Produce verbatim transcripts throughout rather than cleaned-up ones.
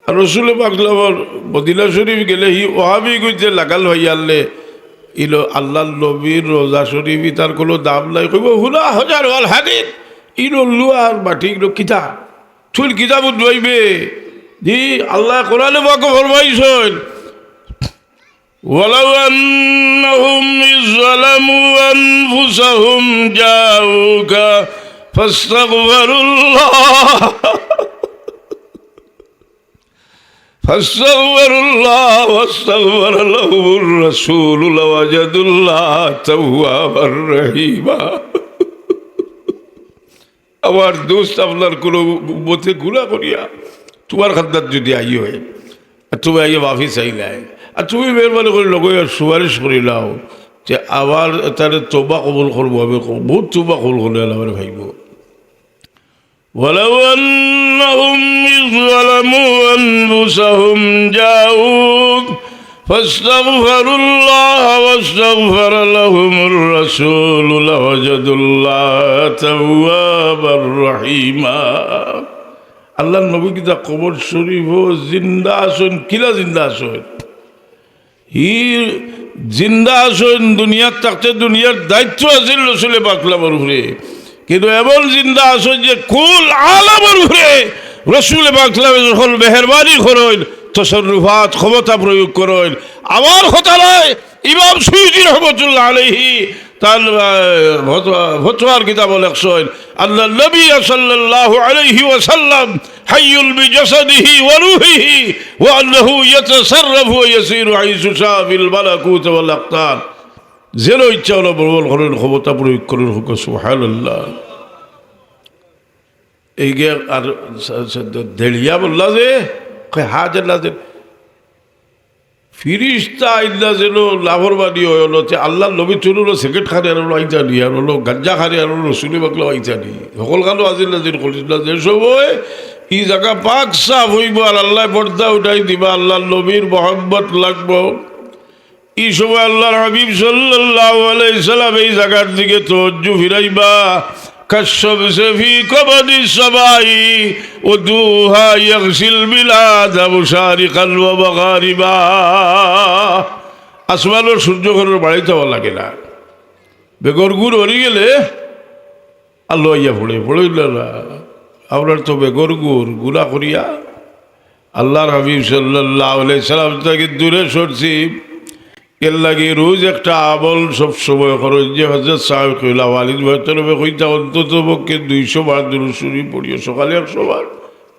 আর রসুলে পাক সাল্লাল্লাহু আলাইহি ওয়াসাল্লামর মদিনা শরীফ গেলে হি ওহাবি গইতে লাগাল ভাইয়ারলে, ইলো আল্লাহর নবীর রোজা শরীফ, ইতার কোনো দাম নাই। কইবো, "হুনা হাজার ওয়াল হাদিদ, ইলো লুয়ার বাটি, ইলো কিতা? তুই কিতা বুঝবাইবে?" জি, আল্লাহ কোরআনে পাকো ফরমাইছইন, "ولو أنهم إذ ظلموا أنفسهم جاءوك فاستغفروا الله فاستغفروا الله واستغفر لهم الرسول لوجدوا الله توابا رحيما." আমার দোস্ত, আপনার কোনো উম্মতে গুনাহ করিয়া তুমার খান্দাত যুদি আইয়ে, আর তুমি আইয়া মাফি চাইলায়, আর তুমি মেহেরবানি করি লগে সুপারিশ করিলাও যে আমার তারে তওবা কবুল করবো, আমি কব-, বউত তওবা কবুল করলে আমারে পাইবো। ولو أنهم إذ ظلموا أنفسهم جاءوك فاستغفروا الله واستغفر لهم الرسول لوجدوا الله توابا رحيما। আল্লাহর নবী কিতা কবর শরীফো জিন্দা আছইন, কিলা জিন্দা আছইন? হি জিন্দা আছইন, দুনিয়াত থাকতে দুনিয়ার দায়িত্ব আছিল রসুলে পাক সাল্লাল্লাহু আলাইহি ওয়াসাল্লামর উপরে, কিন্তু এমন জিন্দা আছইন যে কুল আলমর উপরে রসুলে পাক সাল্লাল্লাহু আলাইহি ওয়াসাল্লামে যখন মেহেরবানি করইন, তসরুফাত, ক্ষমতা প্রয়োগ করইন। আমার কথা নায়, ইমাম সুয়ুতী রহমতুল্লাহ আলাইহি তান, আহ, ফতোয়া-, ফতোয়ার কিতাবো লেখছইন, أن النبي صلى الله عليه وسلم حي بجسده وروحه وأنه يتصرف ويسير حيث شاء في الملكوت والأقطار। যেন ইচ্ছা অইলো ভ্রমণ করইন, ক্ষমতা প্রয়োগ করইন, হুকা সুবহানাল্লাহ। এই গে আর স-, স-, দেড়িয়া বললা যে, কয়, "হা, জান্নাতে ফিরিস্তা আইন্দা যেন লাফরমানি অয়, অইলো তে আল্লাহর নবী তুলুলো সিগারেট খারে আর অইলো আইতা নি, আর অইলো গাঞ্জা খারে আর অইলো রসুলে পাকলা আইতা নি।" হকল খানো আজিল নাজিল করিস না, যে সময় ই জাগা পাক সাফ অইবো আর আল্লায় পর্দা উঠাই দিবা, আল্লাহর নবীর মহব্বত লাগবো। ই সময় আল্লাহর হাবিব সাল্লাল্লাহু আলাইহি সাল্লাম এই জাগার দিকে তওয়াজ্জু ফিরাইবা। كالشمس في كبد السماء وضوحاها يغشي البلاد مشارقا ومغاربا। আসমানর সূর্য ঘরর বাড়িত যাওয়া লাগে না। বেগর গুড় হরি গেলে আল্লাহ ইয়া পড়ে, পড়ে না। আমরা তো বেগর গুড় গুলা করিয়া আল্লাহর হাবিব সাল্লাল্লাহু আলাইহি সাল্লাম থাকি দূরে সরছি। এর লাগি রোজ একটা আমল সব সময় করইন, যে হযরত সাহেব কিবলা ওয়ালিদ ভাইর তরফে কইতা, অন্তত পক্ষে দুইশো বার দুরূদ শরীফ পড়িও, সকালে একশো বার,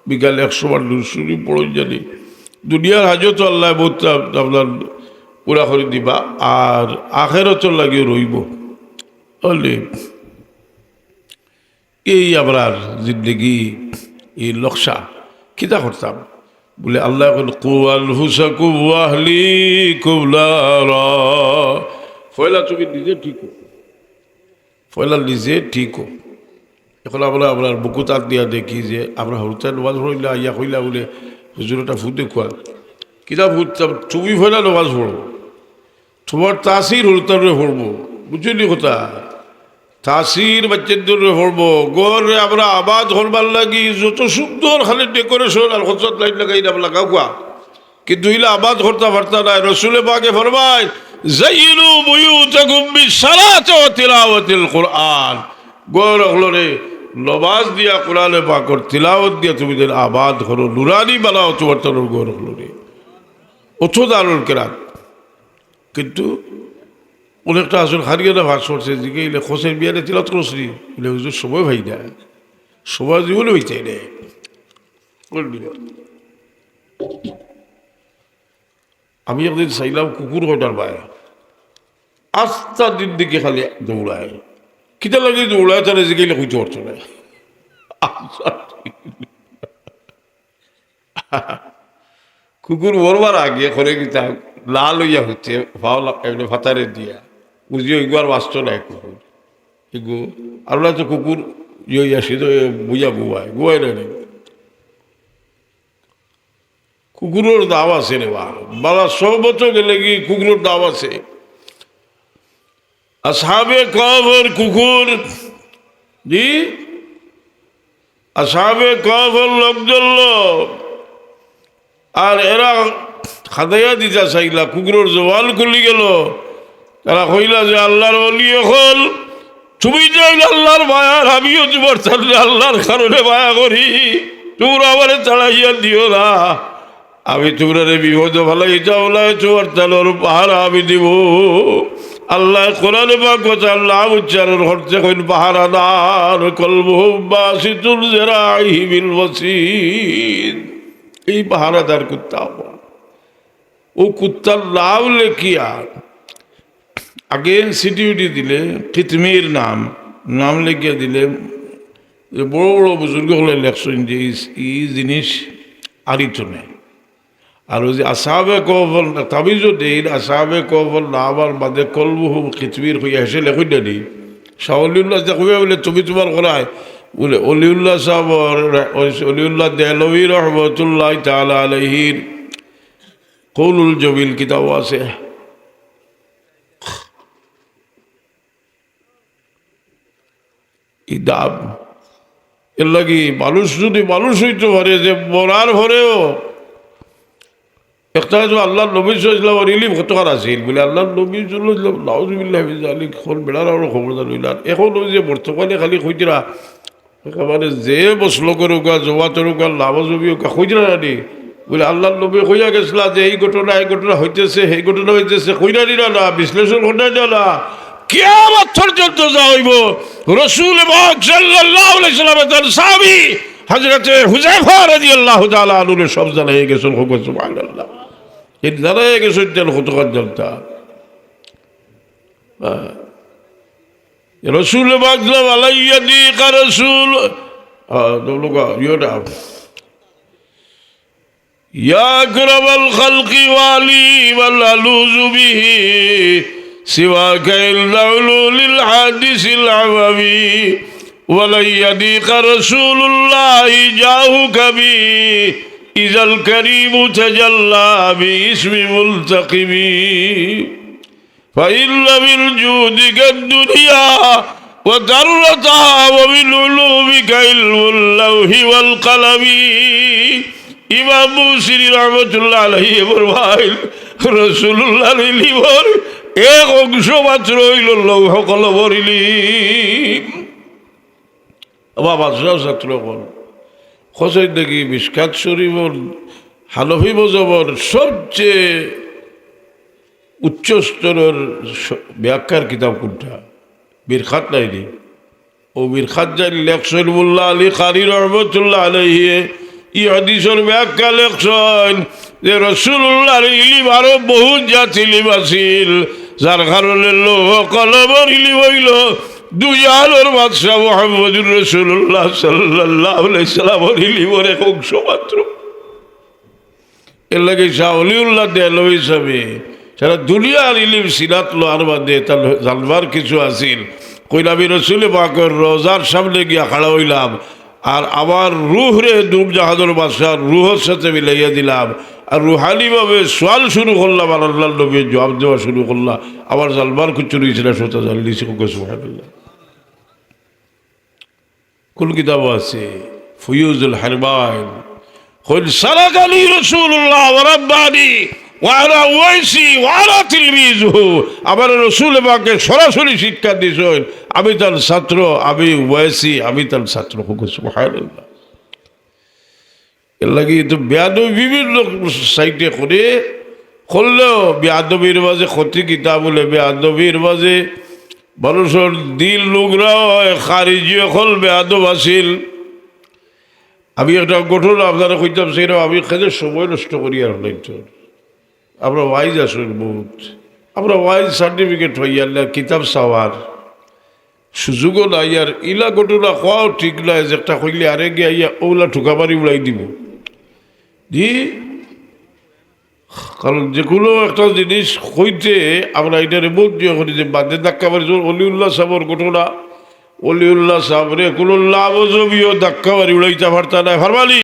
বিকালে একশো বার দুরূদ শরীফ পড়ইন জানি। দুনিয়ার হাজত আল্লাহ বহুত আপ-, আপনার পুরা করি দিবা, আর আখেরাতর লাগিও রইবো। বুঝলি? এই আমরার জিন্দেগি, এই নকশা, কিতা করতাম? বলে আল্লাহ এখন, "কু আনফুসাকুম ওয়া আহলিকুম নারা।" পয়লা তুমি নিজে ঠিক অও, পয়লা নিজে ঠিক অও। এখন আমরা, আমরার বুকুত আত দিয়া দেখি যে আমরা হুরুতাইন নমাজ পড়িলা, আইয়া কইলা বলে, "হুজুর, একটা ফু দেখুয়া।" কিতা ফু? "তুমি পয়লা নমাজ পড়ো।" তুমার তাসির হুরুতাইনরে পড়বো, বুঝছো নি কথা? তাসির বাইচ্চাইন্তরে পড়বো। ঘররে আমরা আবাদ করবার লাগি যত সুন্দর খালি decoration আর কত light লাগাই না লাগাউক্কা, কিন্তু ইলা আবাদ করতা পারতা নায়। রসুলে পাকে ফরমাইন, "زينوا بيوتكم بالصلاة وتلاوة القرآن।" ঘর অকলরে নমাজ দিয়া, কোরআনে পাকর তিলাওয়াত দিয়া তুমি যেন আবাদ করো, নুরানি বানাও তুমার তানর ঘর অকলরে। অত দারুল কেরাত। কিন্তু অনেকটা আসল খারিয়ানা ভাগ করছে, জিগাইলে খোঁজের বিয়ানে তিলাওয়াত করছনি? বলে, "হুজুর, সময় পাই না, সময় জীবনে হইতে নেই।" আমি একদিন চাইলাম কুকুর কয়টার বায়, আস্তা দিন দেখি খালি দৌড়ায়। কিতা লাগি দৌড়ায়, তারে জিগাইলে কইতে পারতো না। আস্তা দিন। কুকুর মরবার আগে করে কিতা লাল অইয়া হচ্ছে, ফাও লা-, এমনি ফাতারে দিয়া। বুঝিও, এগু আর বাঁচতো নায় কুকুর। এগু, আমরা তো কুকুর ইয়ে অইয়া সিধা অইয়া বুঝা বুয়ায়, বুয়ায় না নি? কুকুরর দাম আছে রে বা। বালা সহবত গেলে কি কুকুরর দাম আছে? আসহাবে কহফর কুকুর, জি, আসহাবে কহফর লোক ধরল, আর এরা খাদাইয়া দিতা চাইলা, কুকুরর জবান খুলি গেল। তারা কইলা যে, "আল্লাহর ওলি অকল, তুমি যে অইলা আল্লাহর মায়ার, আমিও তুমার তানরে আল্লাহর কারণে মায়া করি, তুমরা আমারে তাড়াইয়া দিও না, আমি তুমরারে বিপদো ফালাইতাম নায়, তুমার তানর পাহারা আমি দিমু।" আল্লায় কোরআনে পাকো তার নাম উচ্চারণ করতে কইন, "পাহারাদার, কলবুহুম বাসিতুন জিরাইহি বিল ওয়াসিদ।" এই পাহারাদার কুত্তা অকল। অউ কুত্তার নাম লেখিয়া আগে সিটি উটি দিলে, কিতমির নাম, নাম লেখিয়া দিলে, যে বড় বড় বুজুর্গ অকলে লেখছইন যে ই, ই জিনিস আরিত নায়। আর অউ যে আসহাবে কহফর, তাবিজও দেইন, আসহাবে কহফর নাম আর বাদে কলবুহুম কিতমির কইয়া হেষে লেখইন না নি। শাহ অলিউল্লাহ যে কইবা বুলে, "তুমি তুমার করায়", বুলে, অলিউল্লাহ সাবর, অলিউল্লাহ দেহলভী রহমতুল্লাহ তাআলা আলাইহির কৌলুল জমিল কিতাব আছে। ই দাব। এর লাগি মানুষ যদি মানুষ অইতো পারে যে মরার পরেও একটা হয়তো আল্লাহর নবী সাল্লাল্লাহু আলাইহি ওয়াসাল্লাম ইলিম কতখান আছিল বুলে, আল্লাহর নবী সাল্লাল্লাহু আলাইহি ওয়াসাল্লাম, নাউজুবিল্লাহ মিন জালিক, কোন বেড়ার আরো খবরদার অইলা। এখন অউ যে বর্তমানে খালি কইতরা, একেবারে যে মসলক অউকা, জমাত অউকা, লামাজবি অউকা, কইতরা না নি? বুলে, আল্লাহর নবী কইয়া গেছলা যে এই ঘটনা, এই ঘটনা হইতেছে, এই ঘটনা হইতেছে, কইরা দিলা না, বিশ্লেষণ কররা না, না। কিয়ামত পর্যন্ত যা অইবো, রসুল পাক সাল্লাল্লাহু আলাইহি ওয়াসাল্লাম তার সাহাবী হযরতে হুযায়ফা রাদিয়াল্লাহু তাআলা আনহুরে সব জানাইয়া গেছইন। কউক্কা সুবহানাল্লাহ। এই জানাইয়া গেছইন, তেন কতখান জানতা। হ্যাঁ। রসুল পাক সাল্লাল্লাহু আলাইহি ওয়াসাল্লাম, আলাইয়া দিকা রসুল, আহ, তো লোক, ইয়েটা, يا أكرم الخلق والي من ألوذ به سواك عند حلول الحادث العممي. ولن يضيق رسول الله جاهك بي إذا الكريم تجلى باسم منتقم. فإن من جودك الدنيا وذرتها ومن علومك علم اللوح والقلم. ইমাম বুসিরি রহমতুল্লাহ আলাইহি ফরমাইন, রাসূলুল্লাহর ইলিমর এক অংশ মাত্র অইলো লৌহ কলমর ইলিম। বাবা, বাদশাহ ছাত্র অকল। খোঁজে দেখি মিশকাত শরীফর হানফি মজহবর সবচেয়ে উচ্চ স্তরর স-, ব্যাখ্যার কিতাব কোনটা? মিরকাত নায়নি? অউ মিরকাত যাইন লেখছইন মোল্লা আলী কারি রহমতুল্লাহ আলাইহি, ই হাদিসর ব্যাখ্যা লেখছইন যে রাসূলুল্লাহর ইলিম আরো বহুত জাত ইলিম আছিল, যার কারণে লৌহ কলমর ইলিম অইলো দুই আলমর বাদশা মুহাম্মদুর রাসূলুল্লাহ সাল্লাল্লাহু আলাইহি ওয়াসাল্লামর ইলিমর এক অংশ মাত্র। এর লাগি শাহ অলিউল্লাহ দেহলভী হিসাবে সারা দুনিয়ার ইলিম সিরাত লওয়ার বাদে তার জানবার কিছু আছিল। কইলা, "আমি রসুলে পাকর রওজার সামনে গিয়া খাড়া অইলাম, আর আমার রুহরে দূর জাহানর বাদশার রুহর সাথে মিলাইয়া দিলাম, আর রুহানিভাবে সওয়াল শুরু করলাম, আর আল্লাহর নবী জবাব দেওয়া শুরু করলা। আমার জানবার কিছু রইছে না, সোজা জানলিছি।" কউক্কা সুবহানাল্লাহ। কোন কিতাবো আছে? ফুয়ুজুল হারবাইন। কইল, "সালাকানি রাসূলুল্লাহ ওয়া রাব্বানি ওয়া আনা উওয়াইসি ওয়া আনা তিলমিজুহু।" আমারে রসুলে পাকে সরাসরি শিক্ষা দিছইন, আমি তান ছাত্র, আমি উওয়াইসি, আমি তান ছাত্র। কউক্কা সুবহানাল্লাহ। এর লাগি তো বেয়াদবি বিভিন্ন সাইডে করে, করলেও বেয়াদবির মাঝে ক্ষতি কিতা বুলে, বেয়াদবির মাঝে মানুষর দিল নোংরা অয়, খারিজি অকল বেয়াদব আছিল। আমি একটা ঘটনা আপনারে কইতাম, সেইটা আমি এখানে সময় নষ্ট করি আর নাই তো। আমরা ওয়াইজ আসুন বহুত, আমরা ওয়াইজ সার্টিফিকেট হইয়া কিতাব চাওয়ার সুযোগও নাই। আর ইলা ঘটনা কওয়াও ঠিক নায়, যে একটা কইলে আরেকগে আইয়া অউলা ঠুকা মারি উড়াই দিবো। জি, কারণ যেকুনু একটা জিনিস কইতে আমরা ইটারে বহুত ইয়ে করি, যে বাদে ধাক্কা মারি, যেমন অলিউল্লাহ সাবর ঘটনা, অলিউল্লাহ সাবরে কুনু লামাজবিও ধাক্কা মারি উড়াইতা পারতা নায়, পারবানি?